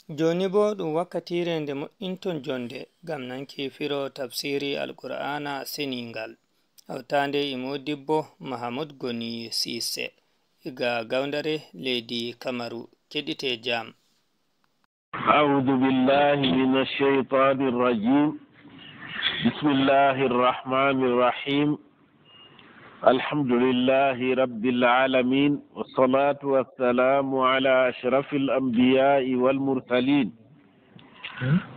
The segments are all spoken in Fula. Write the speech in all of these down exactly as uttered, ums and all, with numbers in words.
Jooni boo ɗum wakkatiire nde moƴƴinton jonde ngam nanki firo tafsiiri Alqur'aana Seniingal, hawtaande e moodibbo Mahamud Goni Siise, iga Gawndare, leydi Kamaru. Keɗite jam. أعوذ بالله من الشيطان الرجيم. بسم الله الرحمن الرحيم. الحمد لله رب العالمين، والصلاة والسلام على أشرف الأنبياء والمرسلين.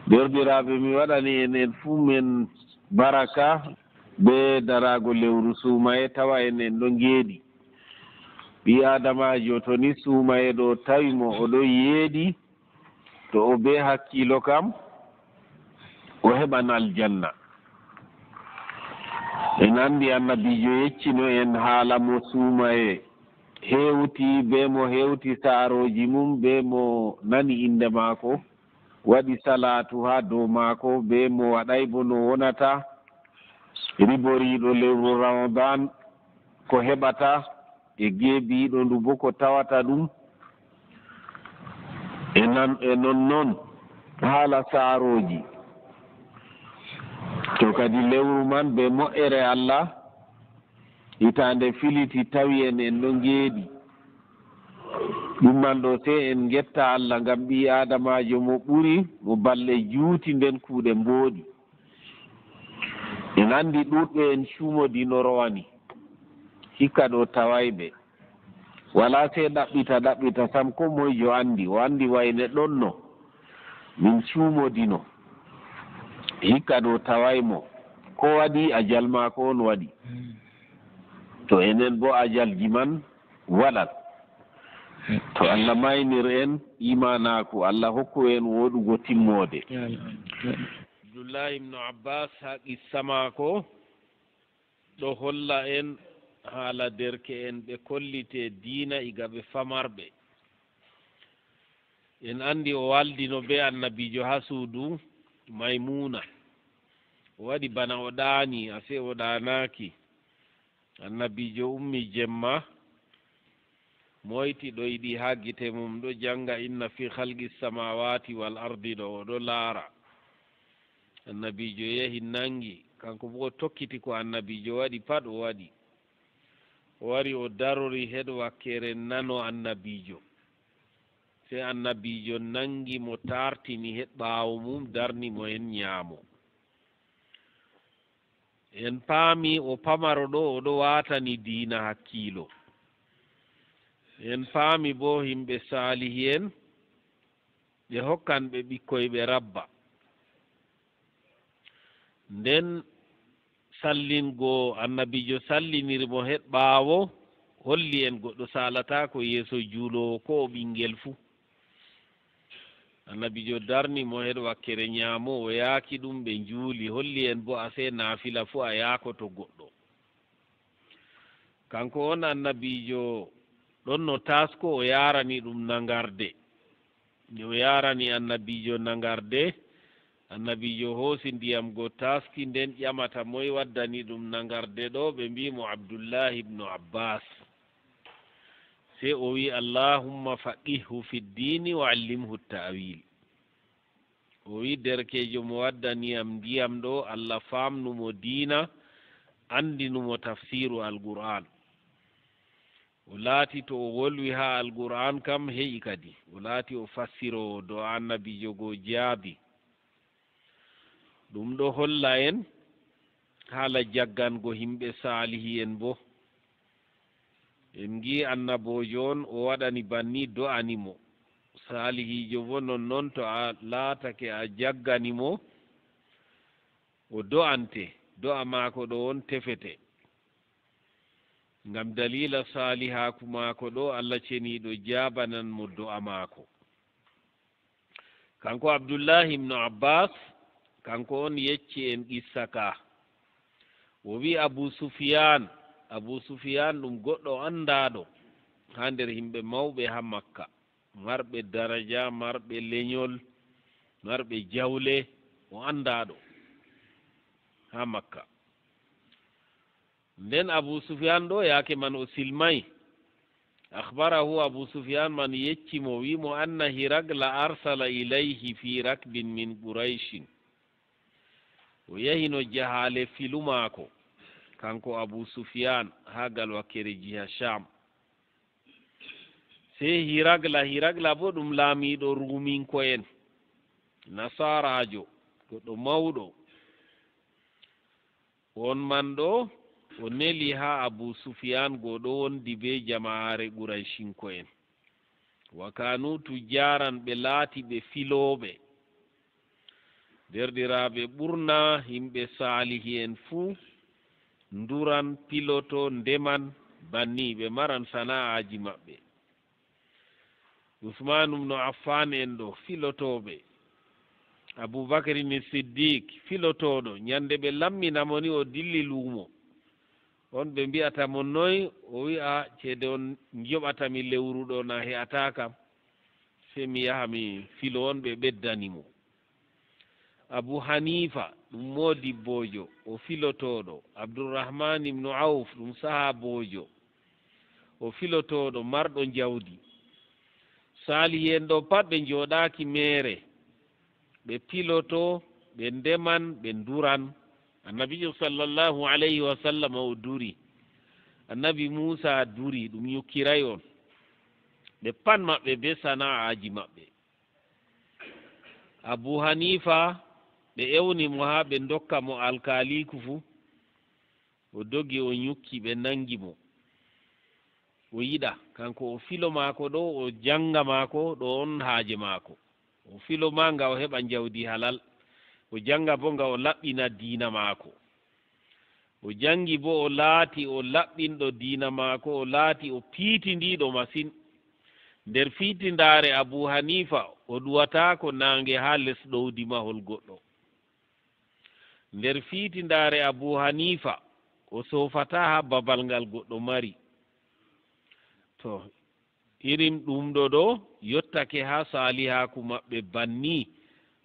Deerɗiraaɓe, mi waɗani en, en fuu men baraka bee daraago lewru suumaye, tawa en, en ɗo ngeeɗi. Ɓii Aadamaajo, to ni suumaye ɗo tawi mo, o ɗo yeeɗi, to o bee hakkiilo kam, o heɓan aljanna. En anndi Annabiijo yeccino en haala mo suumaye hewti, bee mo hewti saarooji mum, bee mo nani innde maako, waɗi salaatu haa dow maako, bee mo waɗaay boo no wonata, riboriiɗo lewru Ramadan, ko heɓata, e geebiiɗo ndu boo ko tawata ɗum, e nan-, e nonnon haala saarooji. To kadi lewru man bee moƴƴere Allah, hitaande filiti tawi en, en ɗo ngeeɗi. Ɗum man ɗo, sey en ngetta Allah ngam ɓii Aadamaajo mo ɓuri, mo balɗe juuti nden kuuɗe mbooɗi. En anndi ɗuuɗɓe en cuumodino rowani. Hikka ɗo tawaay ɓe. Walaa sey ɗaɓɓita, ɗaɓɓita sam, koo moyjo anndi, o anndi wayne ɗonno. Min cuumodino. Hikka ɗo tawaay mo. Ko waɗi? Ajal maako on waɗi. To enen boo ajalji man waɗan. To Allah maynir en iimaanaaku, Allah hokku en wooɗugo timmoode. Abdullahi ibnu Abbas haa qissa maako ɗo holla en haala derke'en ɓe kollite diina iga ɓe famarɓe. En anndi o waldino bee Annabiijo haa suudu Maymuna. O waɗi bana o ɗaani, asee o ɗaanaaki. Annabiijo ummi jemma, moyti ɗoyɗi haa gite mum, ɗo janga "Inna fi khalqi samawati wal ardi" ɗo, o ɗo laara. Annabiijo yehi nangi, kanko boo o tokkiti ko Annabiijo waɗi pat, o waɗi. O wari o darori heɗ wakkere nano Annabiijo. Sey Annabiijo nangi mo, taartini heɗ ɓaawo mum, darni mo hen nyaamo. En paami o pamaro ɗo, o ɗo waatani diina hakkiilo. En paami boo himɓe saalihi'en, ɓe hokkan ɓe ɓikkoy ɓe rabba. Nden sallingo Annabiijo salliniri mo heɗ ɓaawo holli en goɗɗo saalataako yeeso juuloowo ko o ɓingel fuu. Annabiijo darni mo heɗ wakkere nyaamo, o yaaki ɗum, ɓe njuuli, holli en boo asee naafila fuu a yaakoto goɗɗo. Kanko on Annabiijo ɗonno taasko, o yaarani ɗum nangarde. Nde o yaarani Annabiijo nangarde, Annabiijo hoosi ndiyam go taaski, nden ƴamata moy waddani ɗum nangarde ɗo, ɓe mbi'i mo Abdullahi ibnu Abbas. Sey o wi'i, "Allahumma faqihhu fid diini wa allimhu ta'wil." O wi'i, "Derkeejo mo waddani yam ndiyam ɗo, Allah faamnu mo diina, anndinu mo tafsiiru Alqur'aan." O laati to o wolwi haa Alqur'aan kam he'i kadi. O laati o fassiroowo do'a Annabiijo go jaabi. Ɗum ɗo holla en haala jaggango himɓe saalihi'en boo. En ngi'i Annaboojo on o waɗani banni, do'ani mo. Saalihiijo boo nonnon, to a laatake a jaggani mo, o do'ante, do'a maako ɗo on tefete. Ngam daliila saalihaaku maako ɗo, Allah Ceniiɗo jaabanan mo do'a maako. Kanko Abdullahi ibnu Abbas, kanko on yecci en qissa ka. O wi'i Abu Sufyaan, Abu Sufyaan ɗum goɗɗo anndaaɗo haa nder himɓe mawɓe haa Makka, marɓe daraja, marɓe lenyol, marɓe jawle, o anndaaɗo haa Makka. Nden Abu Sufyaan ɗo, yaake man o silmay, Akhbarahu, Abu Sufyan man yecci mo, wi mo, anna Hiraqla arsala ilayhi fi rakbin min Qurayshin. O yahino jahaale filu maako, kanko Abu Sufyan, haa gal wakkere jiha Sham. Sey Hiraqla, Hiraqla bo ɗum laamiiɗo Ruuminko'en, Nasaaraajo, goɗɗo mawɗo. On man ɗo, o neli haa Abu Sufyan, go ɗo wondi bee jama'aare Qurayshinko'en. Wa kanu tujjaran, ɓe laati ɓe filooɓe. Derɗiraaɓe, ɓurna yimɓe saalihi'en fuu nduran, piloto, ndeman, banni ɓe maran sana'aaji maɓɓe. Usman ibn Affan en ɗo, filotooɓe. Abu Bakri ni Siddiq, filotooɗo. Nyande ɓe lammina mo ni o dilli luumo. On ɓe mbi'ata mo noy, o wi'a, ceede on njoɓata mi lewru ɗo na he'ataa kam. Sey mi yaha mi filo, on ɓe ɓeddani mo. Abu Hanifa, ɗum moodibboojo, o filotooɗo. Abdurrahman ibn Auf, ɗum sahaaboojo, o filotooɗo, marɗo njawdi. Saalihi'en ɗo pat ɓe njooɗaaki meere, ɓe piloto, ɓe ndeman, ɓe nduran. Annabiijo sallallahu alayhi wa sallam o duri. Annabi Muusa duri, ɗum nyukkiray on. Ɓe pat maɓɓe bee sana'aaji maɓɓe. Abu Hanifa, ɓe ewni mo haa ɓe ndokka mo alkaaliiku fuu. O dogi, o nyukki, ɓe naŋgi mo. O yiɗa, kanko o filo maako ɗo, o jaŋga maako ɗo, on haaje maako. O filo ma nga o heɓa njawdi halal. O jaŋga bo nga o laɓɓina diina maako. O jaŋgi bo o laati o laɓɓinɗo diina maako, o laati o piitindiiɗo masin. Nder fiitindaare Abu Hanifa, o ɗuwataako naaŋge haa les ɗowdi mahol goɗɗo. Nder fiitindaare Abu Hanifa, o soofataa haa babal ngal goɗɗo mari. To, irin ɗum ɗo ɗo yottake haa saalihaaku maɓɓe banni,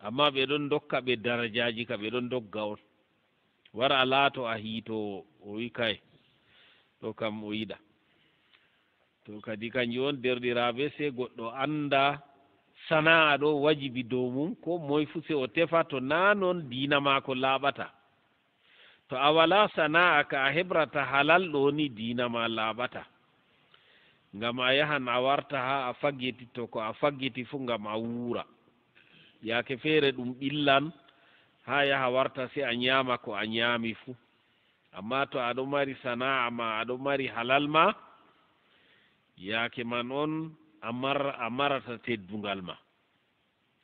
ammaa ɓe ɗon ndokka ɓe darajaaji ka ɓe ɗon ndogga on. War a laato a hiitoowo, o wi kay, ɗo kam o yiɗa. To kadi kanjum on, derɗiraaɓe, sey goɗɗo annda sana'a ɗo wajibi dow mum, ko moy fuu sey o tefa, to naa non diina maako laaɓata. To a walaa sana'a ka a hebrata halal ɗo ni, diina ma laaɓata. Ngam a yahan a warta haa a faggiti, to ko a faggiti fuu ngam a wuura. Yaake feere ɗum ɓillan, haa yaha warta sey a nyaama ko a nyaami fuu. Ammaa to aɗo mari sana'a ma, aɗo mari halal ma, yaake man on a mar-, a marata teddungal ma.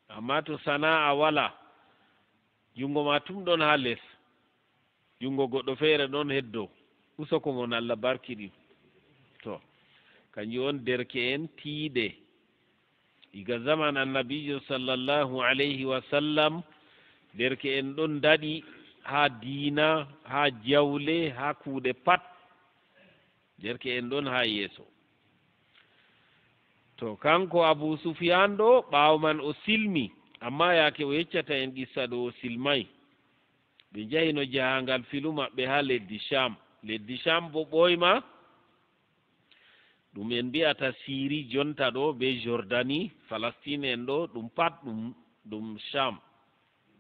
Ammaa to sana'a walaa, junngo ma tum ɗon haa les, junngo goɗɗo feere ɗon heddo, usoko mon Allah barkiɗin. To, kanjum on derke'en tiiɗe. Iga zaman Annabiijo sallallahu alayhi wa sallam, derke'en ɗon ndaɗi haa diina, haa jawle, haa kuuɗe pat. Derke'en ɗon haa yeeso. To, kanko Abu Sufyan ɗo, ɓaawo man o silmi, ammaa yaake o yeccata en qissa ɗo, o silmay. Ɓe njahino jahaangal filu maɓɓe haa leddi Sham. Leddi Sham bo ɓooyma, ɗum en mbi'ata Siri jonta ɗo, be Jordani, Falastin en ɗo, ɗum pat ɗum, ɗum Sham.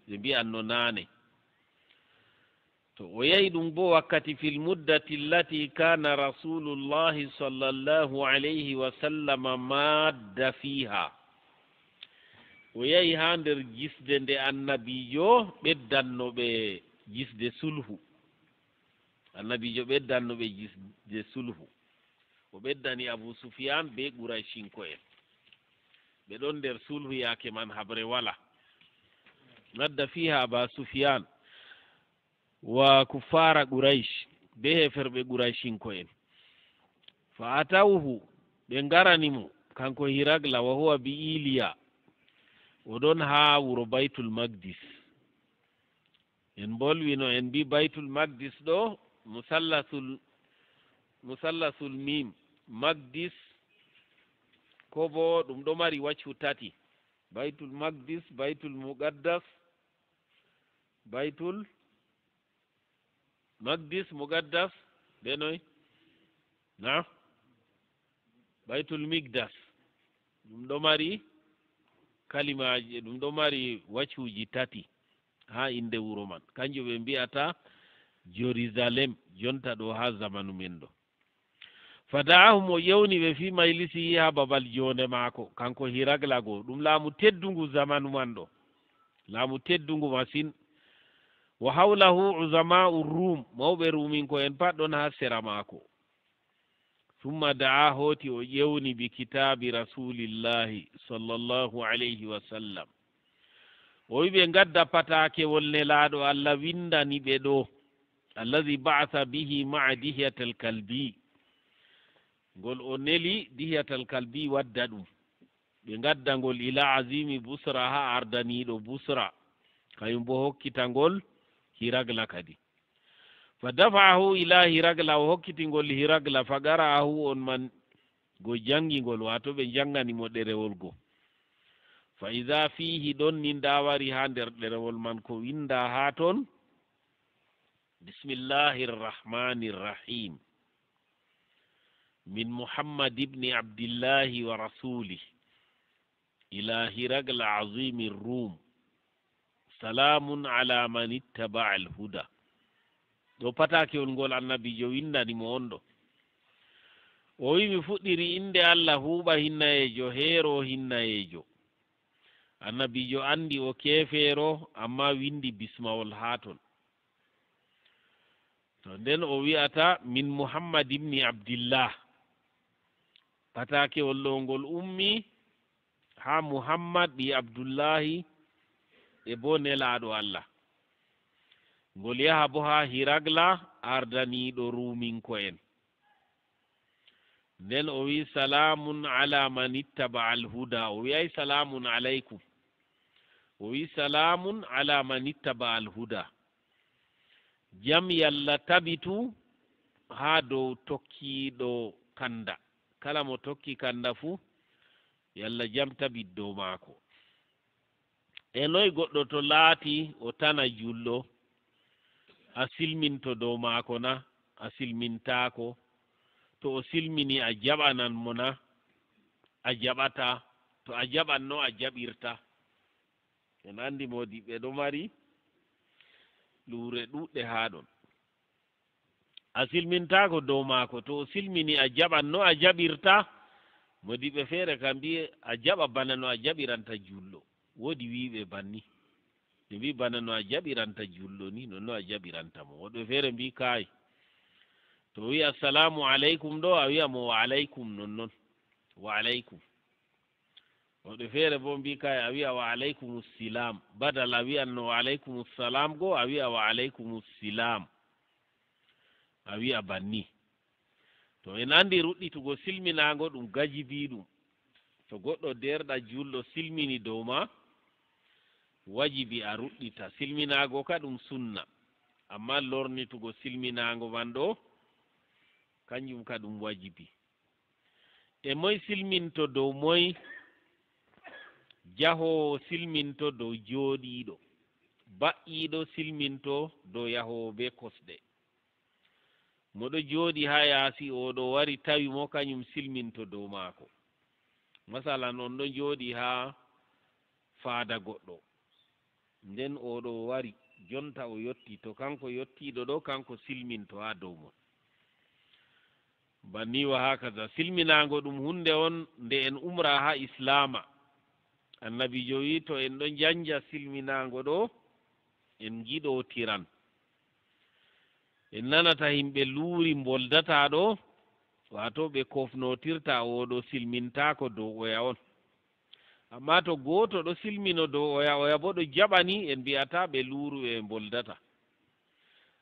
Ɓe mbi'anno naane. To o yahi ɗum bo wakkati, fil muddati allati kana Rasulullahi sallallahu alayhi wa sallama madda fiha. O yahi haa nder gisde nde Annabiijo ɓeddanno ɓe gisde sulhu. Annabiijo ɓeddanno ɓe gisde sulhu. O ɓeddani Abu Sufyan be Qurayshinko'en. Ɓe ɗon nder sulhu yaake man, haɓre wala. Madda fiha Aba Sufyan wa kuffara Quraysh, be heeferɓe Qurayshinko'en. Fa atawhu, ɓe ngarani mo, kanko Hiraqla, wa huwa bi Iliya. O ɗon haa wuro Baytul Maqdis. En mbolwi no en mbi Baytul Maqdis ɗo, musallasul, musallasul mim, Maqdis, ko bo ɗum ɗo mari wajhu tati. Baytul Maqdis, Baytul Muqaddas, Baytul Maqdis, Muqaddas, be noy? Na? Baytul Mikdas, ɗum ɗo mari kalimaaji, ɗum ɗo mari waccuuji tati haa innde wuro man. Kanjum ɓe mbi'ata Jerusalem, jonta ɗo haa zamanu men ɗo. Fada'ahum, o ƴewni ɓe fii majlisihi, haa babal joonde maako, kanko Hiragla go. Ɗum laamu teddungu zamanu man ɗo. Laamu teddungu masin. Wa hawlahu uzama'u Rum, mawɓe Ruuminko'en pat ɗon haa sera maako. Summa da'a, hooti o ƴewni bi kitaabi Rasuulillahi sallallahu alayhi wa sallam. O wi'i ɓe ngadda pataakewol Nelaaɗo Allah winndani ɓe ɗo, allazi ba'asa bihi ma'a Dihiyatal Kalbi. Ngol o neli Dihiyatal Kalbi wadda ɗum. Ɓe ngadda ngol ila azimi Busra, haa ardaniiɗo Busra. Kayum bo hokkita ngol Hiragla kadi. Fa dafa'ahu ila Hiragla, o hokkiti ngol Hiragla, fa qara'ahu, on man go janngi ngol, waato ɓe njanngani mo ɗerewol go. Fa iza fihi, ɗon ni nda wari haa nder ɗerewol man ko winnda haa ton, bismillahir rahmanir rahim. Min Muhammad ibni Abdillahi wa rasulih. Ila Hiragla azimi Rum. Salaamun ala man ittaba al huda. Ɗo pataakewol ngol annabiijo winndani mo on ɗo. O wi'i, mi fuɗɗiri innde Allah huuɓa hinnayeejo, heero hinnayeejo. Annabiijo anndi o keefeero, amma winndi bismawol haa ton. To nden o wi'ata, min Muhammad ibni Abdillah. Pataakewol ɗo ngol ummi haa Muhammad ɓii Abdullahi, e bo Nelaaɗo Allah. Ngol yaha bo haa Hiragla, ardaniiɗo Ruuminko'en. Nden o wi'i, salaamun ala man ittaba al huda. O wi'ay, salaamun alaykum. O wi'i, salaamun ala man ittaba al huda. Jam Yalla tabitu haa dow tokkiiɗo kanda. Kala mo tokki kanda fuu, Yalla jam tabit dow maako. E noy goɗɗo to laati o tana julɗo, a silminto dow maako na? A silmintaako. To o silmini, a jaɓanan mo na? A jaɓataa. To a jaɓan, no a jaɓirta? En anndi moodiɓɓe ɗo mari luure ɗuuɗɗe haa ɗon. A silmintaako dow maako. To o silmini, a jaɓan no a jaɓirta. Moodiɓɓe feere kam mbi'i a jaɓa bana no a jaɓiranta julɗo. Woodi wi'uɓe banni. Ɓe mbi'i bana no a jaɓiranta julɗo ni, non no a jaɓiranta mo. Woɗɓe feere mbi'i kaay. To o wi'i, "Assalaamu aleykum" ɗo, a wi'a mo, "Wa aleykum" non non. Wa aleykum. Woɗɓe feere bo mbi'i kaay, a wi'a, "Wa aleykumu silaam." Badal a wi'anno, "Wa aleykumu salaam" go, a wi'a, "Wa aleykumu silaam." A wi'a banni. To en anndi ruɗɗitugo silminaango ɗum gajibiiɗum. To goɗɗo deerɗa julɗo silmini dow ma, wajibi a ruɗɗita. Silminaago ka ɗum sunna. Amma lornitugo silminaango man ɗo, kanjum ka ɗum wajibi. E moy silminto dow moy? Jahoowo silminto dow jooɗiiɗo. Ba'iiɗo silminto dow yahoowo bee kosɗe. Mo ɗo jooɗi haa yaasi, o ɗo wari tawi mo, kanyum silminto dow maako. Masalan, on ɗo jooɗi haa faada goɗɗo. Nden o ɗo wari, jonta o yotti. To kanko yottiiɗo ɗo, kanko silminto haa dow mon. Banni wa haakaza. Silminaango ɗum huunde on nde en umra haa Islaama. Annabiijo wi'i, to en ɗo njanja silminaango ɗo, en ngiɗootiran. En nanata yimɓe luuri mboldataa ɗo, waato ɓe kofnootirta oo ɗo silmintaako dow oya on. Amma to gooto ɗo silmino dow oya, oya bo ɗo jaɓani, en mbi'ataa ɓe luuru ɓe mboldata.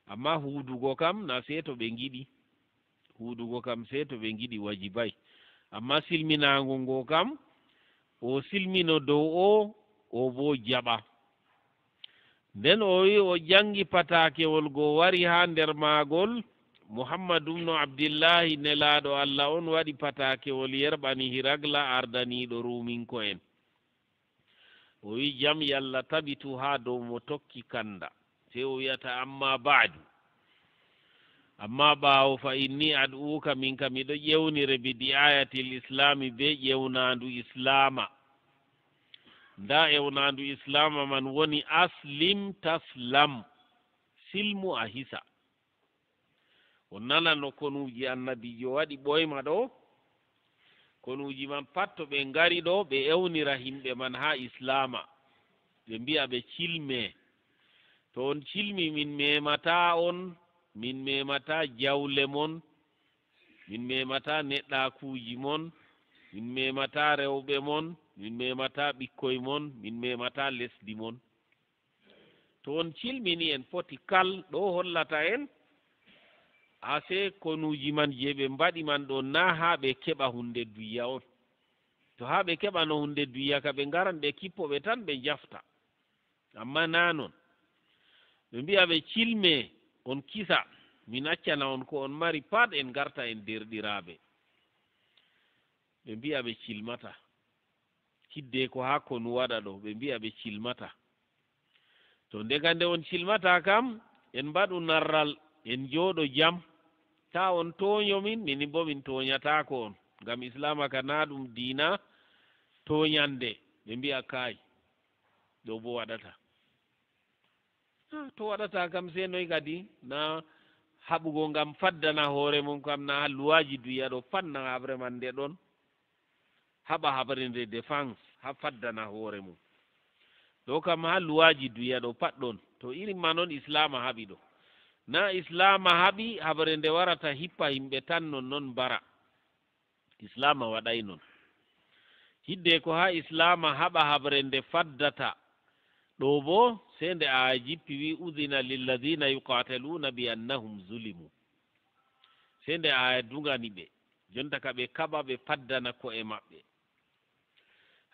Amma huudugo kam, na sey to ɓe ngiɗi. Huudugo kam sey to ɓe ngiɗi, wajibay. Amma silminaango ngo kam, o silmino dow o, o bo jaɓa. Nden o wi'i o jangi pataakewol go wari haa nder maagol, Muhammadu bnu Abdillahi, nelaaɗo Allah on, waɗi pataakewol yerɓani Hiragla, ardaniiɗo Ruuminko'en. O wi'i, jam Yalla tabitu haa dow mo tokki kanda. Sey o wi'ata, amma ba'du. Amma ɓaawo, "Fa inni ad'uuka", min ka miɗo ƴewnire, "bi di'aayatil islaami", be ƴewnaandu islaama. Nda ewnaandu islaama man woni, "Aslim taslam", silmu a hisa. On nanano konuuji annabiijo waɗi ɓooyma ɗo, konuuji man pat to ɓe ngari ɗo, ɓe ewnira himɓe man haa islaama. Ɓe mbi'a ɓe cilme. To on cilmi, min memataa on, min memataa jawle mon, min memataa neɗɗaakuuji mon, min memataa rewɓe mon, min memataa ɓikkoy mon, min memataa lesdi mon. To on cilmini, en poti kal ɗo hollata en, ase konuuji man je ɓe mbaɗi man ɗo, na haa ɓe keɓa hunde duya on. To haa ɓe keɓano hunde duya ka, ɓe ngaran ɓe kippo ɓe tan ɓe jafta. Amma na non. Ɓe mbi'a ɓe cilme, on kisa, min accana on ko on mari pat, en ngarta en derɗiraaɓe. Ɓe mbi'a ɓe cilmata. Hiddeko haa konu waɗa ɗo, ɓe mbi'a ɓe cilmata. To ndega nde on cilmata kam, en mbaɗu narral, en jooɗo jam. Ta on toonyo min, minin bo min toonyataako on. Ngam islaama ka na ɗum diina toonyande. Ɓe mbi'a kaay, ɗo bo waɗata. Ah, to waɗata kam, sey noy kadi? Na haɓugo ngam faddana hoore mum kam, na luwaaji duya ɗo pat na haɓre man nde ɗon. Haɓa haɓre nde défense, haa faddana hoore mum. Ɗo kam haa luwaaji duya ɗo pat ɗon. To irin man on islaama haɓi ɗo. Na islaama haɓi haɓre nde warata hippa himɓe tan non non mbara. Islaama waɗay non. Hiddeko haa islaama haɓa haɓre nde faddata. Ɗo bo, sey nde aaya jippi wi, "Udhina lilladhina yuqataluna bi annahum zulimu." Sey nde aaya dugani ɓe. Jonta ka ɓe kaɓa ɓe paddana ko'e maɓɓe.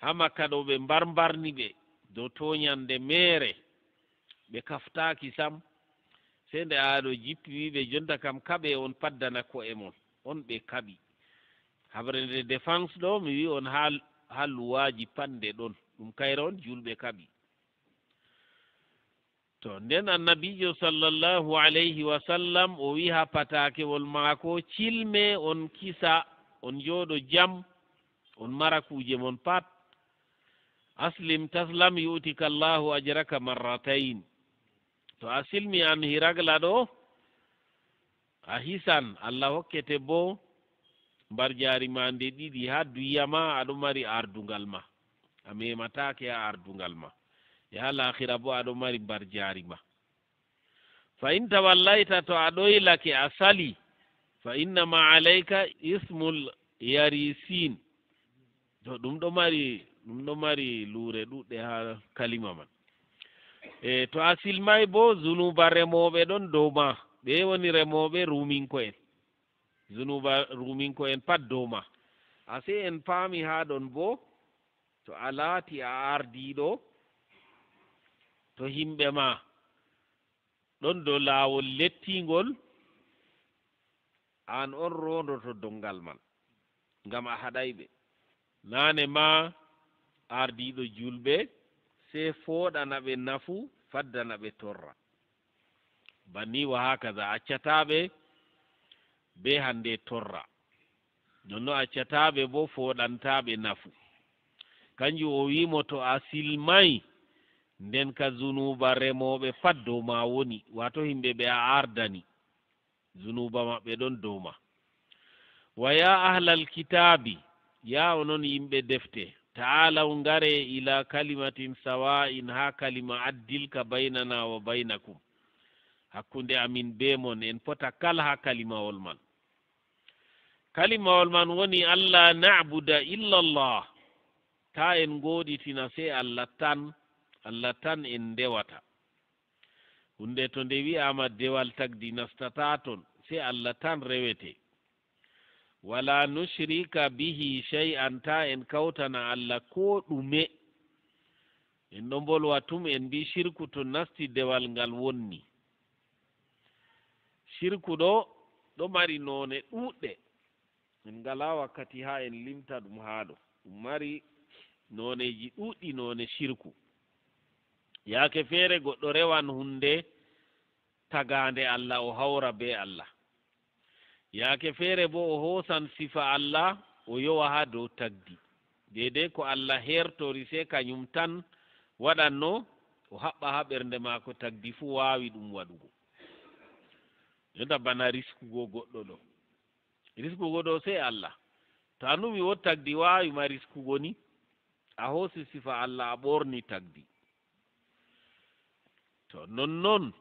Haa Makka ɗo ɓe mbarmbarni ɓe dow toonyande meere. Ɓe kaftaaki sam. Sey nde aaya ɗo jippi wi ɓe, "Jonta kam kaɓe on paddana ko'e mon." On ɓe kaɓi. Haɓre nde défense ɗo, mi wi on haa, haa luwaaji pat nde ɗon. Ɗum kayre on juulɓe kaɓi. To, nden Annabiijo sallallahu alayhi wa sallam o wi'i haa pataakewol maako, "Cilme, on kisa, on jooɗo jam, on mara kuuje mon pat. Aslim taslam, yu'tika Allahu ajraka marratayn." To a silmi an hiragla ɗo, a hisan, Allah hokkete bo mbarjaari ma nde ɗiɗi. Haa duya ma aɗo mari ardungal ma, a memataake haa ardungal ma, e haa laakhira bo aɗo mari mbarjaari ma. Fa in tawallayta, to a ɗoylake, a sali, fa innama alayka ismul yarisin. To ɗum ɗo mari, ɗum ɗo mari luure ɗuɗɗe haa kalima man. E to a silmay bo, zunuuba remooɓe ɗon dow ma. Ɓe woni remooɓe ruuminko'en. Zunuuba ruuminko'en pat dow ma. Asee en paami haa ɗon bo, to a laati a ardiiɗo, to himɓe ma ɗon dow laawol lettiingol, aan on roondoto doŋngal man, ngam a haɗay ɓe. Naane ma ardiiɗo juulɓe, sey fooɗana ɓe nafu, faddana ɓe torra. Banni wa haakaza, accataa ɓe bee hannde torra. Nonno accataa ɓe boo fooɗantaa ɓe nafu. Kanjum o wi'i mo, to a silmay, nden ka zunuuba remooɓe pat dow ma woni, waato yimɓe ɓe a ardani. Zunuuba maɓɓe ɗon dow ma. Wa ya ahlal kitaabi, ya onon yimɓe defte, ta'aalaw, ngare, ila kalimatin sawa'in, haa kalima addilka baynana wa baynakum. Hakkunde amin bee mon, en pota kal haa kalimawol man. Kalimawol man woni, alla na'buda illa Allah. Taa en ngooɗitina sey Allah tan, Allah tan en ndewata. Huunde to nde wi'aama dewal tagdi nastataa ton, sey Allah tan rewete. Wala nushrika bihi shay'an, taa en kawtana Allah koo ɗume. En ɗon mbolwa tum, en mbii shirku to nasti dewal ngal wonni. Shirku ɗo, ɗo mari noone ɗuuɗɗe. En ngalaa wakkati haa en limta ɗum haa ɗo. Ɗum mari nooneeji ɗuuɗɗi, noone shirku. Yaake feere goɗɗo rewan huunde tagaande Allah, o hawra bee Allah. Yaake feere boo o hoosan sifa Allah, o yowa haa dow tagdi. Deydey ko Allah heertori, sey kanyum tan waɗanno, o haɓɓa haa ɓernde maako tagdi fuu waawi ɗum waɗugo. Jonta bana riskugo goɗɗo ɗo. Riskugo ɗo sey Allah. To a numi woodi tagdi waawi ma riskugo ni, a hoosi sifa Allah a ɓorni tagdi. To nonnon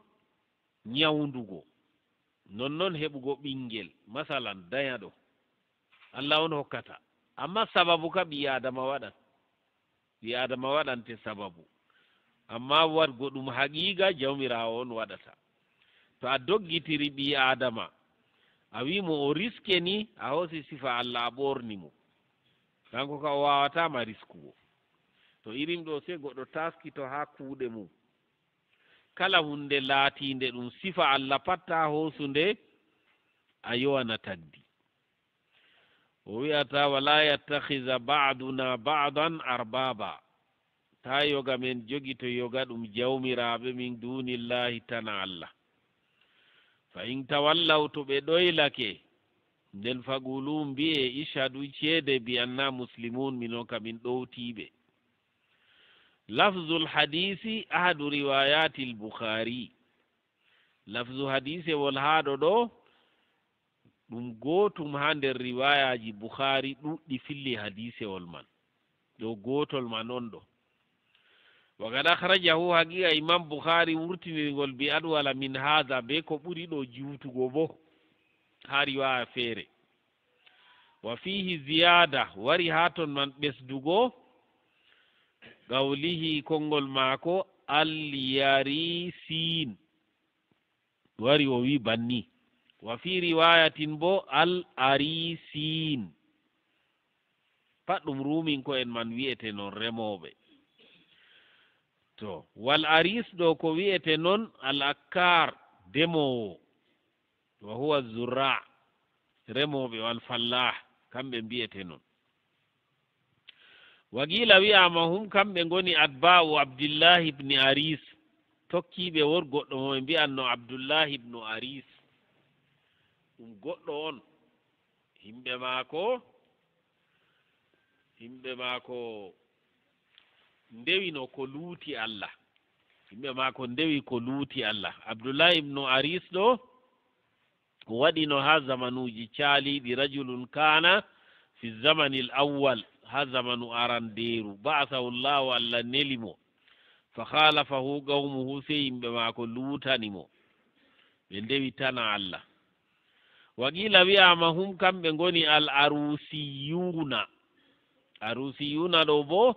nyawndugo, nonnon heɓugo ɓiŋngel, masalan, danyaɗo. Allah on hokkata. Ammaa sababu ka ɓii-Aadama waɗan. Ɓii-Aadama waɗante sababu. Ammaa waɗgo ɗum haqiiqa, Jawmiraawo on waɗata. To a doggitiri ɓii-Aadama, a wi'i mo o riske ni, a hoosi sifa Allah a ɓorni mo. Kaŋko ka o waawataa ma riskugo. To irin ɗo sey goɗɗo taaskito haa kuuɗe mum. Kala huunde laatiinde ɗum sifa Allah pat taa hoosu nde, a yowana tagdi. O wi'ata, "Wala yattakhiza ba'duna ba'dan arbaba." Taa yoga men jogito yoga ɗum jawmiraaɓe min dunillahi tana Allah. Fa in tawallaw, to ɓe ɗoylake, nden faqulu mbi'e, "Ishhadu, ceede bi anna muslimun, minon ka min ɗowtiiɓe." Lafzul hadisi ahadu riwayatil Bukhari. Lafzu hadisewol haa ɗo ɗo, ɗum gootum haa nder riwayaaji Bukhari ɗuuɗɗi filli hadisewol man. Ɗo gootol man on ɗo. Wa qad akhrajahu, haqiiqa Imam Bukhari wurtiniri ngol bi adwala min hadha, be ko ɓuri ɗo juutugo bo haa riwaya feere. Wa fihi ziyada, wari haa ton man ɓesdugo, qawlihi, konngol maako, al-yarisin. Wari o wi banni. Wa fi riwayatin bo al-arisin. Pat ɗum ruuminko'en man wi'ete non remooɓe. To, wal aris ɗo ko wi'ete non al-akkar, demoowo. Wa huwa zurra, remooɓe, wal fallah, kamɓe mbi'ete non. Wa qila wi'aama hum, kamɓe ngoni atba'u Abdillahi ibni Aris, tokkiiɓe wor goɗɗo mo ɓe mbi'anno Abdullahi ibnu Aris. Ɗum goɗɗo on, yimɓe maako, yimɓe maako ndewino ko luuti Allah. Yimɓe maako ndewi ko luuti Allah. Abdullahi ibnu Aris ɗo, o waɗino haa zamanuuji caaliiɗi, rajulun kana fi zamanil awwal, haa zamanu arandeeru, ba'athahu Allahu, Allah neli mo, fa khalafahu qawmuhu, sey yimɓe maako luutani mo, ɓe ndewi tana Allah. Wa qila wi'aama hum, kamɓe ngoni al arusiyuna. Arusiyuna ɗo bo,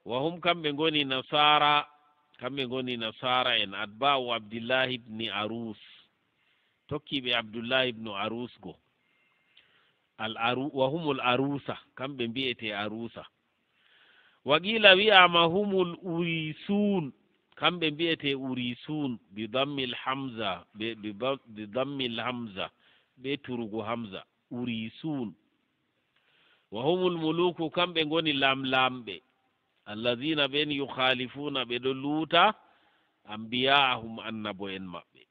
wa hum, kamɓe ngoni nasara, kamɓe ngoni nasara en, atba'u Abdillahi ibni Arus. Tokkiiɓe Abdullahi ibnu Arus go. Al aru-, wa humul arusa, kamɓe mbi'ete arusa. Wa qila wi'aama humul urisun, kamɓe mbi'ete urisun, bi dammil hamza, be, bi ba-, bi dammil hamza, be turugo hamza, urisun. Wa humul muluku, kamɓe ngoni lamlamɓe. Allazina ɓen yukhalifuna, ɓe ɗo luuta, anbiya'ahum, annabo'en maɓɓe.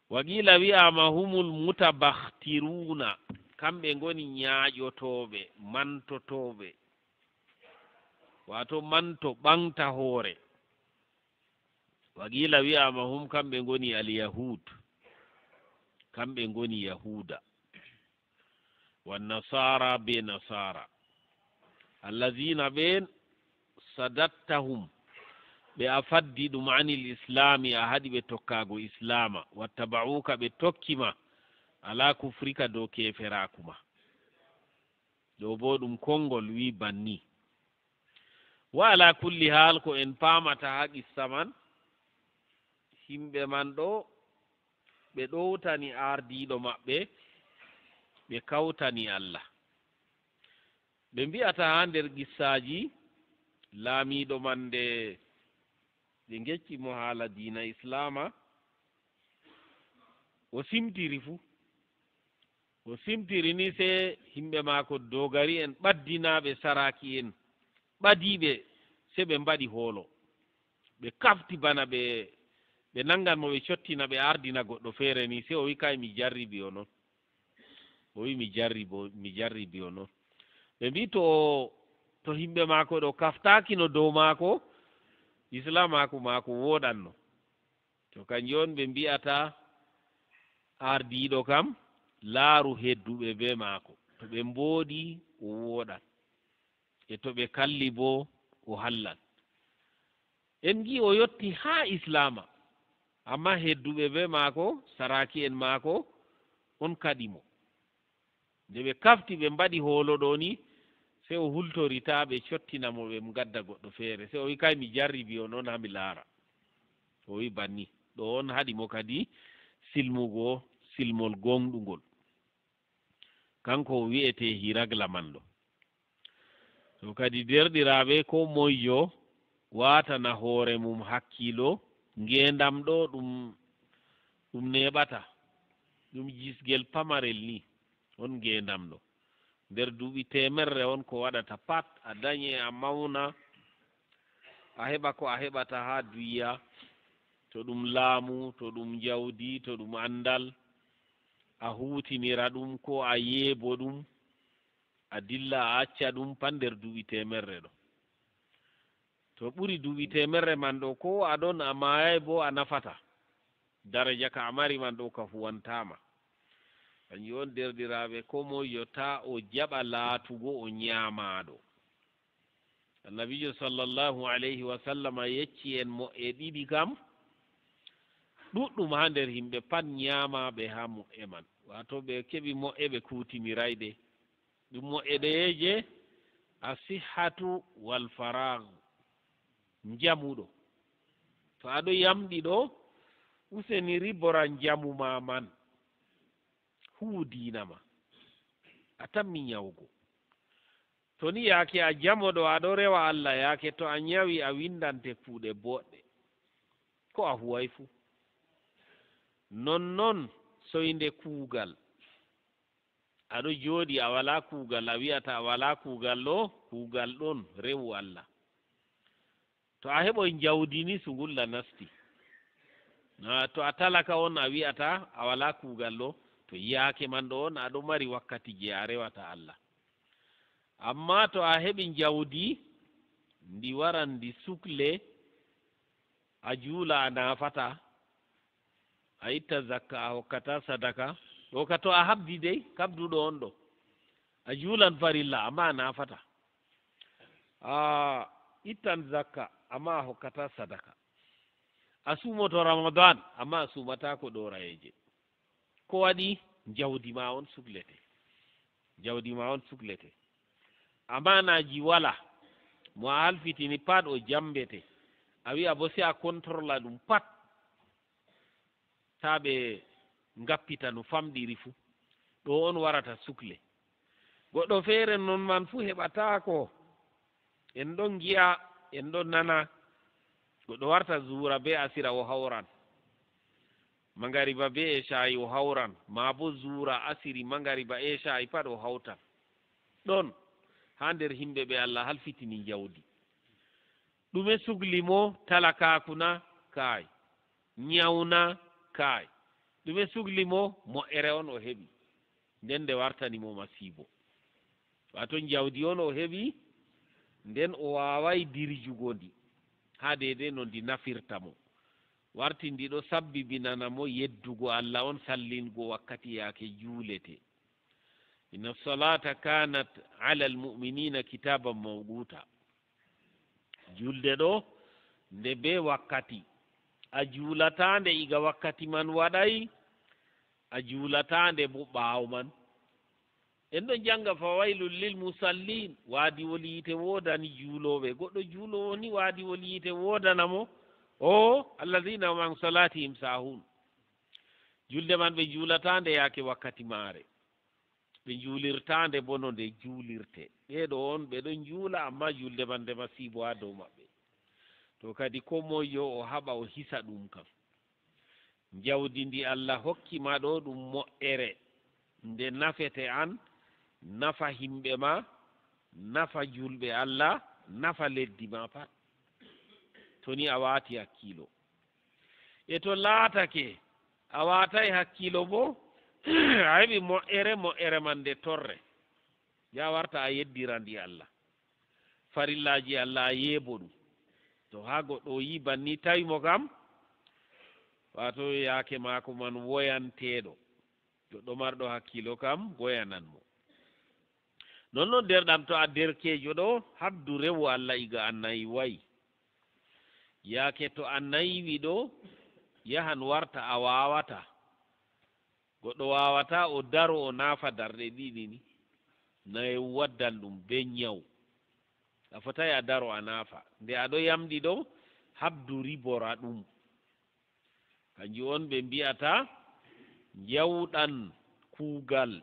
Wa qila wi'aama humul mutabakhtiruna, kamɓe ngoni nyaaƴotooɓe, mantotooɓe. Waato manto ɓaŋgta hoore. Wa qila wi'aama hum, kamɓe ngoni al yahud, kamɓe ngoni yahuda. Wa nasara, be nasara. Allazina ɓen sadattahum, ɓe a faddi ɗum anil islami, a haɗi ɓe tokkaago islama. Wattaba'uka, ɓe tokki ma, ala kufrika, dow keeferaaku ma. Ɗo bo ɗum konngol wi banni. Wa ala kulli hal, ko en paamata haa qissa man, yimɓe man ɗo, ɓe ɗowtani ardiiɗo maɓɓe, ɓe kawtani Allah. Ɓe mbi'ata haa nder qissaaji, laamiiɗo man nde ɓe ngecci mo haala diina Islaama, o simtiri fuu. O simtiri ni, sey yimɓe maako dogari'en ɓaddinaaɓe saraki'en ɓadiiɓe, sey ɓe mbaɗi hoolo. Ɓe kafti bana ɓe, ɓe naŋgan mo, ɓe cottina, ɓe ardina goɗɗo feere ni, sey o wi, "Kay, mi jarribi on on." O wi, "Mi jarribo, mi jarribi on non." Ɓe mbi, "To, to yimɓe maako ɗo kaftaaki no dow maako, islaamaaku maako wooɗanno." To kanjum on ɓe mbi'ata ardiiɗo kam laaru hedduɓe bee maako. To ɓe mbooɗi, o wooɗan. E to ɓe kalli boo, o hallan. En ngi'i o yotti haa islaama, ammaa hedduɓe bee maako, saraaki'en maako, on kaɗi mo. Nde ɓe kafti, ɓe mbaɗi hoolo ɗo ni, sey o hultori taa ɓe cottina mo, ɓe ngadda goɗɗo feere. Sey o wi, "Kay, mi jarribi on non haa mi laara." O wi banni. Ɗo on haɗi mo kadi silmugo silmol gooŋɗungol. Kanko o wi'etee Hiragla man ɗo. To kadi, deerɗiraaɓe, koo moyjo waatana hoore mum hakkiilo, ngeendam ɗo ɗum, ɗum neeɓata, ɗum jisgel pamarel ni, on ngeendam ɗo. Nder duuɓi teemerre on ko waɗata pat, a danye, a mawna, a heɓa ko a heɓata haa dunya, to ɗum laamu, to ɗum njawdi, to ɗum anndal, a huutinira ɗum, koo a yeebo ɗum, a dilla, a acca ɗum pat nder duuɓi teemerre ɗo. To ɓuri duuɓi teemerre man ɗo, koo a ɗon a maayaay boo a nafata. Daraja ka a mari man ɗo ka huwantaama. Kanjum on, deerɗiraaɓe, koo moy yo taa o jaɓa laatugo o nyaamaaɗo. Annabiijo sallallahu alayhi wa sallama yecci en mo'e ɗiɗi kam, ɗuɗɗum haa nder yimɓe pat nyaamaaɓe haa mo'e man. Waato ɓe keɓi mo'e ɓe kuutiniraay ɗe. Ɗum mo'e ɗeyeeje, asihhatu wal faraag, njamuɗo. To aɗo yamɗi ɗo, useni ribora njamu ma man. Huwu diina ma. A tammi nyawugo. To ni yaake a jamoɗo, aɗo rewa Allah, yaake to a nyawi, a windante kuuɗe boɗɗe. Ko a huway fuu. Nonnon soynde kuugal. Aɗo jooɗi, a walaa kuugal, a wi'ata a walaa kuugal ɗo, kuugal ɗon, rewu Allah. To a heɓoy njawdi ni, sungulla nasti. Na, to a talaka on, a wi'ata a walaa kuugal ɗo, to yaake man ɗo on, aɗo mari wakkati je a rewata Allah. Ammaa to a heɓi njawdi, ndi waran ndi sukle, a juula a naafataa, a itta zakka a hokkataa sadaka, ɗo ka to a habdi dey, kabduɗo on ɗo. A juulan farilla, ammaa a naafataa. A ittan zakka, ammaa a hokkataa sadaka. A suumoto Ramadan, ammaa a suumataako ɗoorayeeje. Ko waɗi? Njawdi ma on suklete. Njawdi ma on suklete. Amaanaaji walaa. Mo a halfitini pat o jambete. A wi'a bo sey a kontrola ɗum pat. Taa ɓe ngappita no famɗiri fuu. Ɗo on warata sukle. Goɗɗo feere non man fuu heɓataako. En ɗon ngi'a, en ɗon nana. Goɗɗo warta zuura bee asira o hawran. Mangariba bee ecaa'i o hawran. Maa bo zuura, asiri, mangariba, ecaa'i pat o hawtan. Ɗon haa nder yimɓe ɓe Allah halfitini njawdi. Ɗume sukli mo? Talakaaku na? Kaay. Nyaw na? Kaay. Ɗume sukli mo? Mo'ere on o heɓi. Nden nde wartani mo masiibo. Waato njawdi on o heɓi, nden o waaway dirjugo ndi haa deydey no ndi nafirta mo. Warti ndi ɗo sabbibinana mo yeddugo Allah on, sallingo wakkati yaake juulete. Inna salata kanat ala almu'minina kitaban mawquta. Julde ɗo, nde bee wakkati. A juulataa nde iga wakkati man waɗay, a juulataa nde bo ɓaawo man. En ɗon janga, "Fawailul lil musallin", waadiwol yiite woodani juulooɓe. Goɗɗo juuloowo ni, waadiwol yiite woodana mo. O, "Alladhina hum an salatihim sahun." Julde man ɓe juulataa nde yaake wakkati maare. Ɓe njuulirtaa nde bo no nde juulirte. Ɓee ɗo on, ɓe ɗon njuula, ammaa julde man nde masiibo haa dow maɓɓe. To kadi, koo moy yo o haɓa o hisa ɗum kam. Njawdi ndi Allah hokki ma ɗo, ɗum mo'ere. Nde nafete an, nafa yimɓe ma, nafa julɓe Allah, nafa leddi ma pat. To ni a waati hakkiilo. E to laatake a waatay hakkiilo boo, A heɓi moƴƴere, moƴƴere man nde torre. Ya warta a yeddirandi Allah. Farillaaji Allah a yeebo ɗum. To haa goɗɗo o yii banni tawi mo kam, waato yaake maako man woyanteeɗo. Goɗɗo marɗo hakkiilo kam woyanan mo. Non non derɗam to a derkeejo ɗo, habdu rewu Allah iga a nayi wayi. Yaake to a nayiwi ɗo, yahan warta a waawata. Goɗɗo waawata o daro o naafa darɗe ɗiɗi ni. Nayewu waddan ɗum bee nyawu. A fotaay a daro a naafa. Nde a ɗo yamɗi ɗo, habdu ribora ɗum. Kanjum on ɓe mbi'ata njawɗan kuugal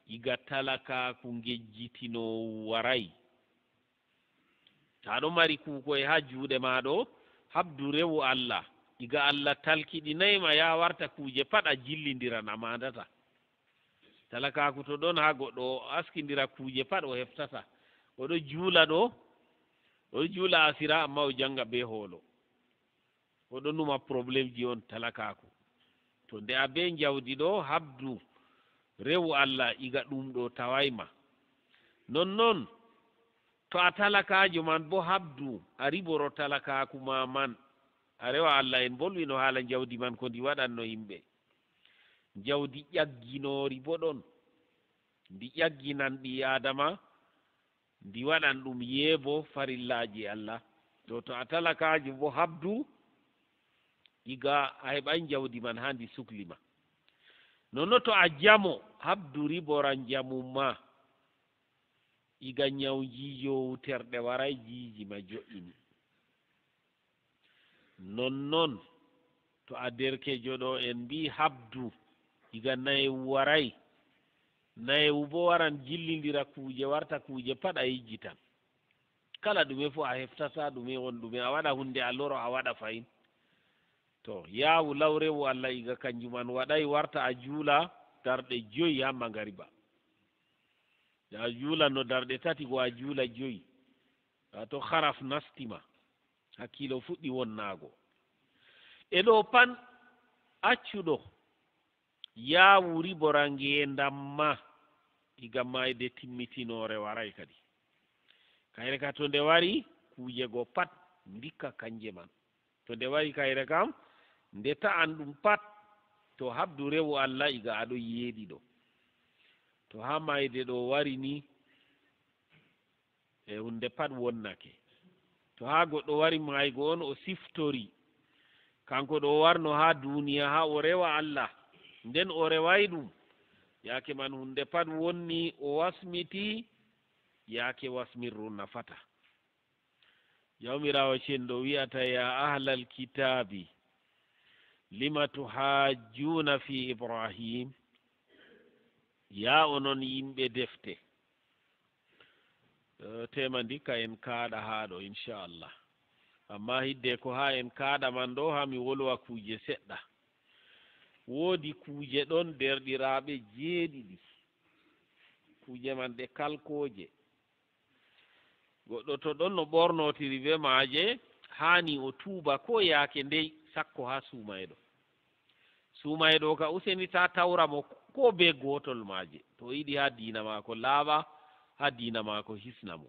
iga talakaaku ngejjitinoowu waraay. To a ɗo mari kuukoy haa juuɗe ma ɗo, habdu rewu Allah. Iga Allah talkiɗinay ma, yaa warta kuuje pat a jillindiran a maandata. Talakaaku to ɗon haa goɗɗo o askindira kuuje pat o heftata. O ɗo juula ɗo, o ɗo juula asira, amma o janga bee hoolo. O ɗo numa problemji on talakaaku. To nde a bee njawdi ɗo, habdu rewu Allah iga ɗum ɗo taway ma. Non non, to a talakaajo man bo habdu, a riboro talakaaku ma man. A rewa Allah en bolwino haala njawdi man ko ndi waɗanno yimɓe. Njawdi ƴagginoori bo ɗon. Ndi ƴagginan ɓii Aadama, ndi waɗan ɗum yeebo farillaaji Allah. To, to a talakaajo bo habdu, iga a heɓay njawdi man haa ndi sukli ma. Nonno to a jamo, habdu ribora njamu ma. Iga nyawu njiijowu terɗe waray jiiji ma jo'ini. Non non, to a derkeejo ɗo en mbii habdu, iga nayewu waray. Nayewu bo waran jillindira kuuje, warta kuuje pat a yejjitan. Kala ɗume fu a heftata ɗume won ɗume, a waɗa huunde a loro a waɗa fahin. To, yaawu law rewu Allah iga kanjum an waɗay warta a juula darɗe joyi haa mangariba. A juulan no darɗe tati go a juula joyi. Waato haraf nasti ma. Hakkiilo fuɗɗi wonnaago. E ɗo pan accuɗo yaawu ribora ngeendam ma, iga maayde timmitinoore waray kadi. Kayre ka to nde wari, kuuje go pat ndikka kanje man. To nde wari kayre kam, nde ta'an ɗum pat, to habdu rewu Allah iga a ɗo yeeɗi ɗo. To haa maayde ɗo wari ni, e huunde pat wonnake. To haa goɗɗo wari maaygo on o siftori, kanko ɗo o warno haa duuniya haa o rewa Allah, nden o reway ɗum. Yaake man huunde pat wonni o wasmiti, yaake wasmirru nafata. Jawmiraawo cenɗo wi'ata, "Ya ahlal kitaabi, lima tuhajjuna fi Ibrahim?" Ya onon yimɓe defte. Eh, tema ndikka en kaaɗa haa ɗo, inchallah. Amma hidde ko haa en kaaɗa man ɗo, haa mi wolwa kuuje seɗɗa. Woodi kuuje ɗon, derɗiraaɓe, jeeɗiɗi. Kuuje man ɗe kalkooje. Goɗɗo to ɗon no ɓornotiri bee maaje, haani o tuuba ko yaake ndey, sakko haa suumayɗo. Suumayɗo ka, useni, taa tawra mo ko bee gootol maaje. To o yiɗi haa diina maako laaɓa, haa diina maako hisna mo.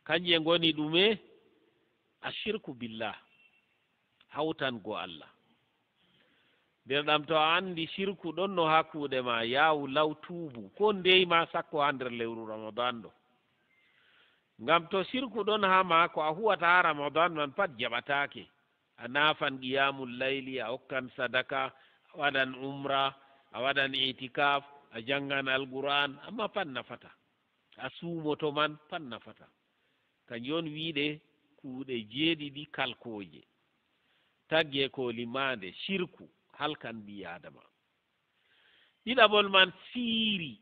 Kanje ngoni ɗume? Ashirku billah. Hawtango Allah. Nder ɗam to a anndi shirku ɗon no haa kuuɗe ma, yaawu law tuubu, ko ndey ma sakko haa nder lewru Ramadan ɗo. Ngam to shirku ɗon haa ma, ko a huwata haa Ramadan man pat jaɓataake. A naafan qiyamul layli, a hokkan sadaka, a waɗan umra, a waɗan itikaf, a janngan Alqur'an, amma pat nafata. A suumoto man, pat nafata. Kanjum on wi'ude kuuɗe jeeɗiɗi kalkooje. Tagge ko limaande, shirku, halkan ɓii Aadama. Ɗiɗaɓol man, siiri.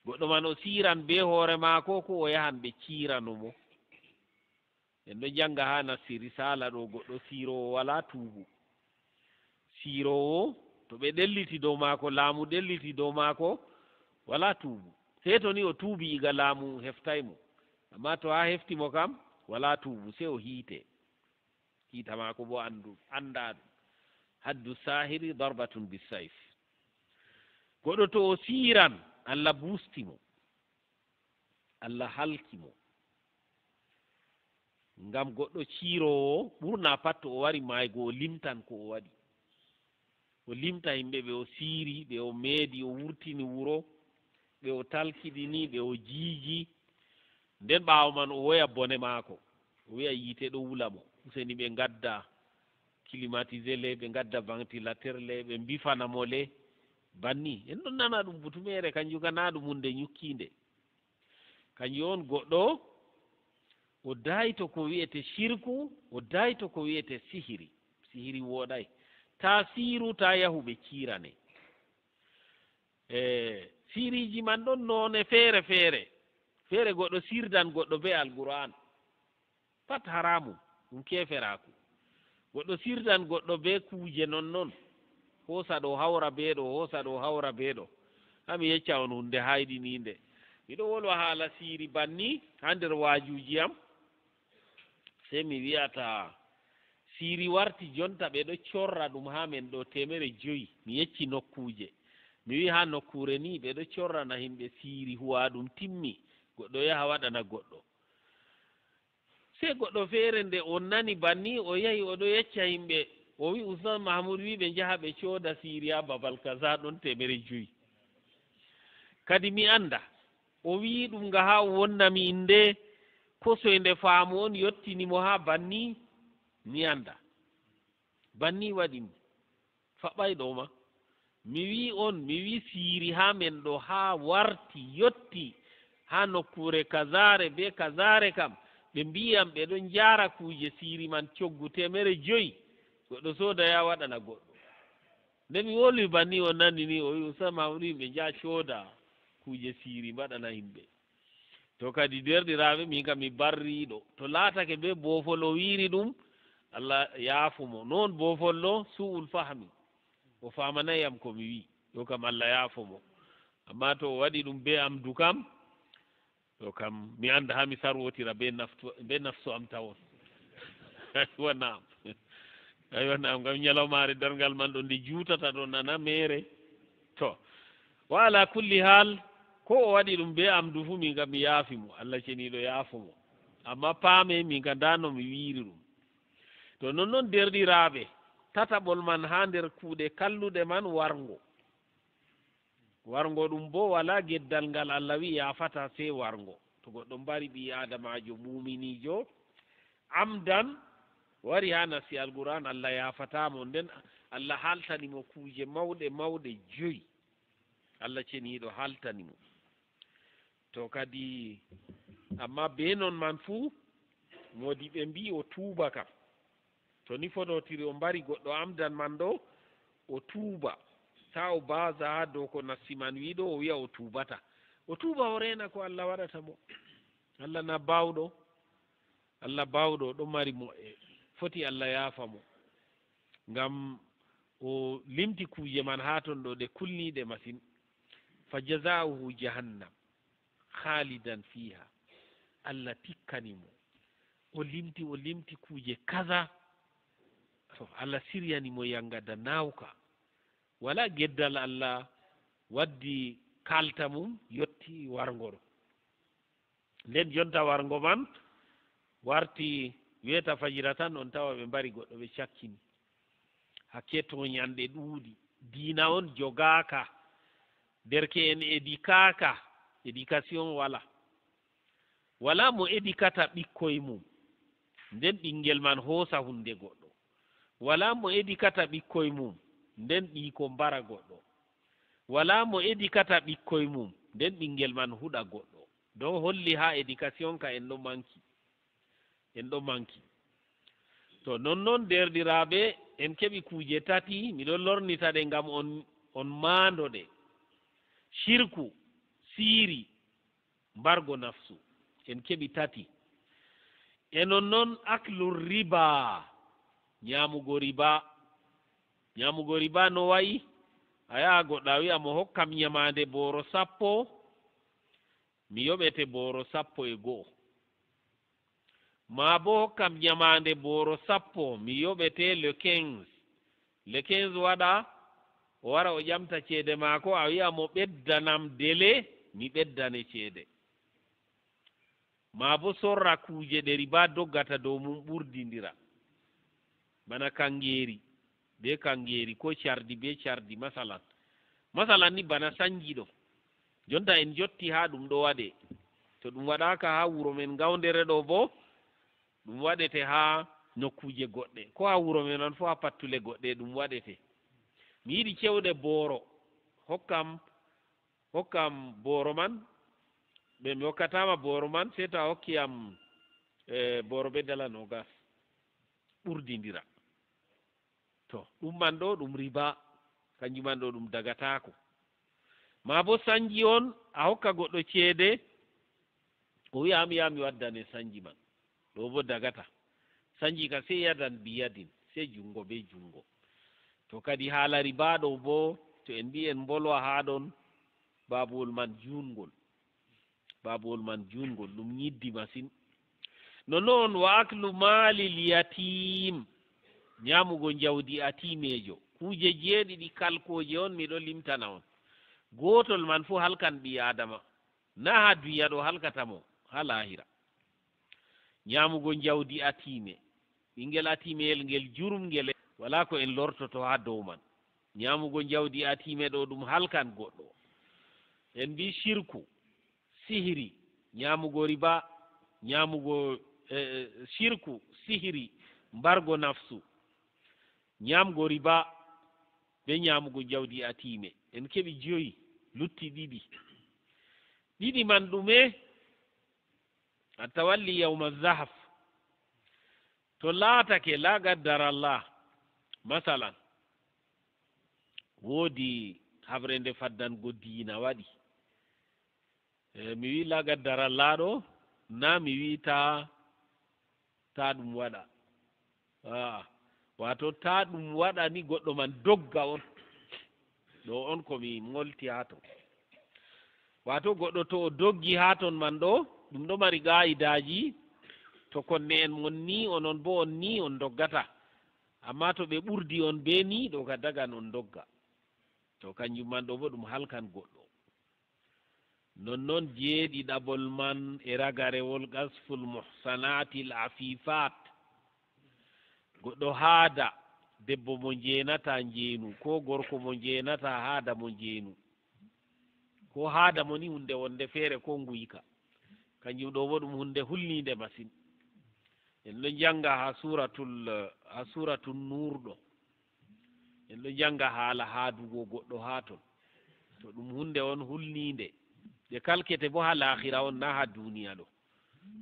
Goɗɗo man o siiran bee hoore maako, ko o yahan ɓe ciirano mo. En ɗo jannga haa nassi risaala ɗo, goɗɗo siiroowo walaa tuubu. Siiroowo, to ɓe ɗelliti dow maako, laamu ɗelliti dow maako, walaa tuubu. Sey to ni o tuubi iga laamu heftay mo. Amma to haa hefti mo kam, walaa tuubu, sey o hiite. Hiita maako bo anndu, anndaa ɗum. Haddu saahiri darbatun bissayf. Goɗɗo to o siiran, Allah buusti mo, Allah halki mo. Ngam goɗɗo ciiroowo, ɓurna pat to o wari maaygo, o limtan ko o waɗi. O limta yimɓe ɓe o siiri, ɓe o meedi, o wurtini wuro, ɓe o talkiɗini, ɓe o jiiji. Nden ɓaawo man o woya bone maako, o wi'a yiite ɗo wula mo. Useni ɓe ngadda climatisé le, ɓe ngadda ventilateur le, ɓe mbifana mo le. Banni, en ɗon nana ɗum butu meere, kanjum ka na ɗum hunde nyukkiinde. Kanjum on goɗɗo, o dayto ko wi'ete shirku, o dayto ko wi'ete sihiri. Sihiri wooɗay. Ta siiru, ta yahu ɓe ciirane. E siiriji man ɗon noone feere feere. Feere goɗɗo sirdan goɗɗo be Alqur'an. Pat haramu, ɗum keferaaku. Goɗɗo sirdan goɗɗo be kuuje non non. Hoosa ɗo hawra be ɗo, hoosa ɗo hawra be ɗo. Haa mi yecca on hunde hayɗiniinde. Miɗo wolwa haala siiri banni haa nder waajuuji am. Sey mi wi'ata siiri warti jonta ɓe ɗo corra ɗum haa men ɗo teemere jowi. Mi yecci nokkuuje. Mi wi'i haa nokkuure ni ɓe ɗo corrana himɓe siiri huwa ɗum timmi. Goɗɗo yaha waɗana goɗɗo. Sey goɗɗo feere nde o nani banni, o yahi o ɗo yecca himɓe. O wi'i Ustaz Mahmud wi'i ɓe njaha ɓe cooda siiri haa babal kaza ɗon teemere jowi. Kadi mi annda. O wi'i ɗum nga haa o wonna mi innde, ko soy nde faamu on yottini mo haa banni, mi annda. Banni waɗi mi. Faɓɓay ɗo ma. Mi wi'i on, mi wi'i siiri haa men ɗo haa warti, yotti haa nokkuure kazaare be kazaare kam. Ɓe mbi'i am ɓe ɗon njaara kuuje siiri man coggu teemere jowi. Goɗɗo sooda ya waɗana goɗɗo. Nde mi wolwi banni o nani ni, o wi'i, "Usama, o wi'i ɓe njaha cooda kuuje siiri mbaɗana himɓe." To kadi, deerɗiraaɓe, min kam mi barriiɗo. To laatake be boofol o wiiri ɗum, Allah yaafo mo. Noon boofol ɗo, su'ul fahmi. O faamanay am ko mi wi'i. Ɗo kam Allah yaafo mo. Ammaa to o waɗi ɗum be am du kam, ɗo kam, mi annda haa mi sarwotira be naftu-, be nafsu am tawon. Aywa, naam. Aywa, naam. Ngam nyalawmaare darngal man ɗo nde juutata ɗo nana meere. To, wa ala kulli haal, ko o waɗi ɗum be am du fu, min kam mi yaafi mo. Allah ceniiɗo yaafo mo. Ammaa paame, min kam ndaa no mi wiiri ɗum. To, nonnon deerɗiraaɓe, tataɓol man haa nder kuuɗe kalluɗe man warngo. Warngo ɗum boo walaa geddal ngal Allah wi'i yaafataa sey warngo. To goɗɗo mbari ɓii Aadamaajo muuminiijo, amdan, wari haa nasi Alqur'aan, Allah yaafataa mo. Nden Allah haaltani mo kuuje mawɗe mawɗe jowi. Allah ceniiɗo haaltani mo. To kadi, ammaa bee non man fuu, moodi ɓe mbi'i o tuuba kam. To ni fodotiri o mbari goɗɗo amdan man ɗo, o tuuba. Taa o baaza haa dow ko nassi man wi'i ɗo, o wi'a o tuubata. O tuuba o reena ko Allah waɗata mo. Allah na baawɗo. Allah baawɗo ɗo mari mo e foti Allah yaafa mo. Ngam o limti kuuje man haa ton ɗo ɗe kulniiɗe masin. Fa jazaa'uhu jahannam. Khaalidan fiiha. Allah tikkani mo. O limti, o limti kuuje kaza. To Allah siryani mo yangada naawka. Walaa geddal Allah waddi kalta mum yotti warngo ɗo. Nden jonta warngo man warti weeta fajira tan on tawa ɓe mbari goɗɗo ɓe cakkini. Hakke to ñande ɗuuɗi. Diina on jogaaka. Derke'en edikaaka. Éducation wala. Walaa mo edikata ɓikkoy mum, nden ɓinngel man hoosa huunde goɗɗo. Walaa mo edikata ɓikkoy mum, nden ɓiiko mbara goɗɗo. Walaa mo edikata ɓikkoy mum, nden ɓinngel man huɗa goɗɗo. Ɗon holli haa éducation ka en ɗo manki. En ɗo manki. To nonnon, deerɗiraaɓe, en keɓi kuuje tati, miɗo lornita ɗe ngam on, on maando ɗe. Shirku, siiri, mbargo nafsu. En keɓi tati. E nonnon, aklu riba, ñaamugo riba. Ñaamugo riba no wa'i? A yaha goɗɗo a wi'a mo, "Hokkam ñamaande booro sappo, mi yoɓete booro sappo e go'o." Maa bo hokkam ñamaande booro sappo, mi yoɓete le quinze. Le quinze waɗa O wara o ƴamta ceede maako, a wi'a mo, "Ɓeddanam dele, mi ɓeddane ceede." Maa bo sorra kuuje ɗe riba doggata dow mum ɓurdindira. Bana kaŋgeeri be kaŋgeeri, ko cardi be cardi, masalan. Masalan ni bana sanji ɗo. Jonta en jotti haa ɗum ɗo waɗe. To ɗum waɗaaka haa wuro men Ngawndere ɗo bo, ɗum waɗete haa nokkuuje goɗɗe. Ko haa wuro men on fuu, haa pattule goɗɗe ɗum waɗete. Mi yiɗi cewɗe booro. Hokkam, hokkam booro man. Ɓe mi hokkataama booro man, sey to a hokki am, eh, booro be dala noogas. Ɓurdindira. To, ɗum man ɗo, ɗum riba. Kanjum man ɗo, ɗum dagataako. Maa bo sanji on, a hokka goɗɗo ceede, o wi'a, "Am, ya mi waddane sanji man." Ɗo bo dagata. Sanji ka sey yadan bi yadin, sey junngo be junngo. To kadi haala riba ɗo bo, to en mbi'i en mbolwa haa ɗon, baabowol man juutngol. Baabowol man juutngol, ɗum nyiddi masin. Nonnon wa aklu maalil yatiim, nyaamugo njawdi atiimeejo. Kuuje jeeɗiɗi kalkooje on mi ɗo limtana on. Gootol man fuu halkan ɓii Aadama. Naa haa duniya ɗo halkata mo, haa laahira. Nyaamugo njawdi atiime. Ɓinngel atiimeyel ngel jurumngel, walaa ko en lortoto haa dow man. Nyaamugo njawdi atiime ɗo, ɗum halkan goɗɗo. En mbi shirku, sihiri, nyaamugo riba, nyaamugo, eh, eh, shirku, sihiri, mbargo nafsu, nyaamgo riba, be nyaamugo njawdi atiime. En keɓi joyi, lutti ɗiɗi. Ɗiɗi man ɗume? Attawalli yawma zahaf. To laatake, la qaddar Allah, masalan, woodi haɓre nde faddango diina waɗi. E, mi wi'i la qaddar Allah ɗo, na mi wi'i ta, ta ɗum waɗa. Aa, waato ta ɗum waɗa ni goɗɗo man dogga on. Ɗo on ko mi molti haa ton. Waato goɗɗo to o doggi haa ton man ɗo, ɗum ɗo mari qaa'idaaji, to konne'en mon ni, onon bo on ni, on doggata. Ammaa to ɓe ɓurdi on be ni, ɗo ka dagan on dogga. To kanjum man ɗo bo ɗum halkan goɗɗo. Nonnon jeeɗiɗaɓol man e ragarewol qasful muhsanatil afifat. Goɗɗo haada debbo mo njeenata njeenu, ko gorko mo njeenata haada mo njeenu. Ko haada mo ni huunde wonde feere ko nguyka. Kanjum ɗo bo ɗum huunde hulniinde masin. En ɗo njannga haa suuratul, haa suuratul Nuur ɗo. En ɗo njannga haala haadugo goɗɗo haa ton. To ɗum huunde on hulniinde. Ɗe kalkete bo haa laahira on, na haa duuniya ɗo.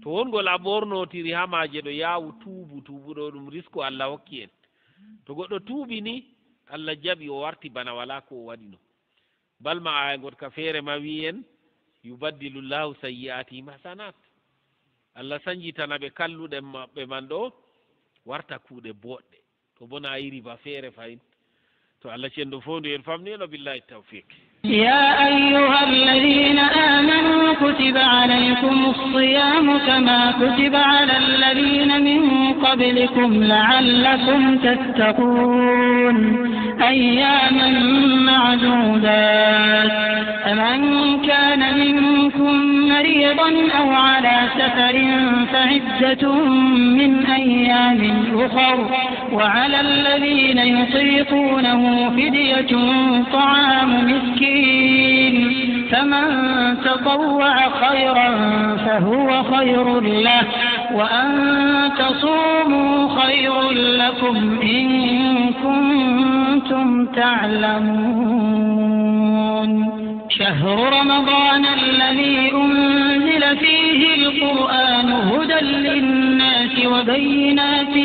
To wongol a ɓornotiri haa maaje ɗo, yaawu tuubu, tuubu ɗo ɗum risku Allah hokki en. To goɗɗo tuubi ni, Allah jaɓi, o warti bana walaa ko o waɗino. Bal ma aaya ngoɗka feere ma wi'i en, "Yubaddilu Llahu sayyi'atihim hasanat." Allah sanjitana ɓe kalluɗe maɓɓe man ɗo, warta kuuɗe boɗɗe. To bo na yi riba feere fahin. To Allah cenɗo foondu en, famnu en, wa billahi tawfiq. يا أيها الذين آمنوا كتب عليكم الصيام كما كتب على الذين من قبلكم لعلكم تتقون. أياما معدودات، فمن كان منكم مريضا أو على سفر فعدة من أيام أخر، وعلى الذين يطيقونه فدية طعام مسكين، فمن تطوع خيرا فهو خير له، وأن تصوموا خير لكم إن كنتم تعلمون. شهر رمضان الذي أنزل فيه القرآن هدى للناس وبينات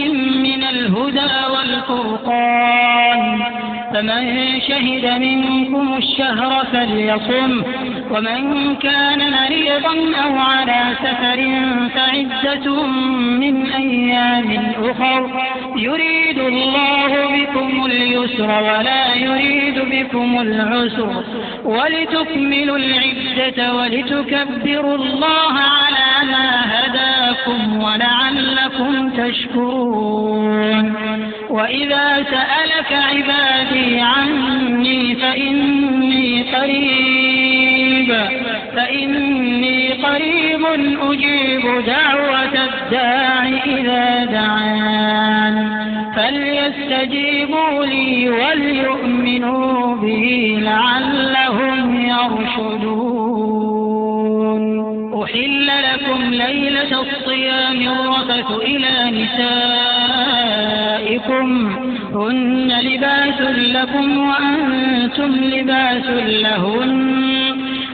من الهدى والفرقان، فمن شهد منكم الشهر فليصمه، ومن كان مريضا أو على سفر فعدة من أيام أخر، يريد الله بكم اليسر ولا يريد بكم العسر، ولتكملوا العدة ولتكبروا الله على ما هداكم ولعلكم تشكرون. وإذا سألك عبادي عني فإني قريب، فإني قريب أجيب دعوة الداع إذا دعان، فليستجيبوا لي وليؤمنوا بي لعلهم يرشدون. أحل لكم ليلة الصيام الرفث إلى نسائكم، هن لباس لكم وأنتم لباس لهن.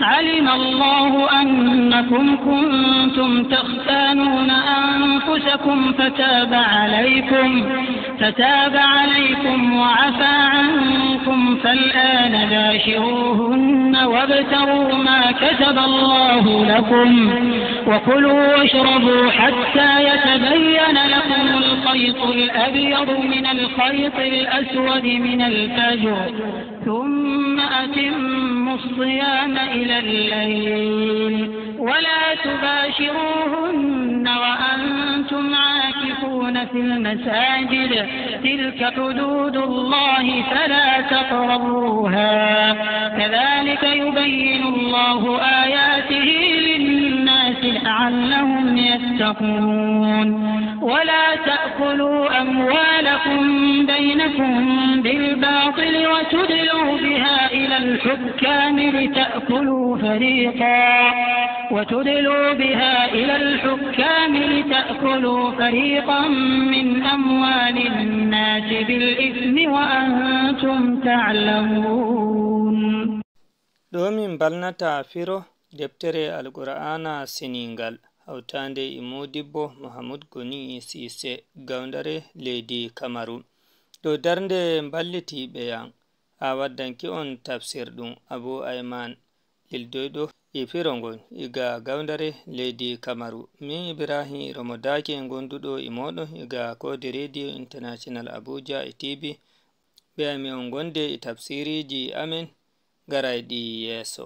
علم الله أنكم كنتم تختانون أنفسكم فتاب عليكم، فتاب عليكم وعفا عنكم، فالآن باشروهن وابتغوا ما كتب الله لكم، وكلوا واشربوا حتى يتبين لكم الخيط الأبيض من الخيط الأسود من الفجر، ثم أتموا الصيام إلى الليل، ولا تباشروهن وأنتم عاكفون في المساجد، تلك حدود الله فلا تقربوها، كذلك يبين الله آياته للناس لعلهم يتقون. ولا تأكلوا أموالكم بينكم بالباطل وتدلوا بها إلى الحكام لتأكلوا فريقا، وتدلوا بها إلى الحكام لتأكلوا فريقا من أموال الناس بالإثم وأنتم تعلمون. Ɗo min mbalnata firo deftere Alqur'aana seniingal, hawtaande e moodibbo Mahamuud Goni Siise, gawndare leydi Kamaru. Ɗo darnde mballitiiɓe yam, a waddanki on tafsir ɗum Abu Ayman, lildoyɗo e firo ngon iga gawndare leydi Kamaru. Min Ibrahim Romo Daake ngonduɗo e mooɗon iga Koodi Radio International Abuja e T V. Ɓeyami on gonde e tafsiriiji amen garayɗi yeeso.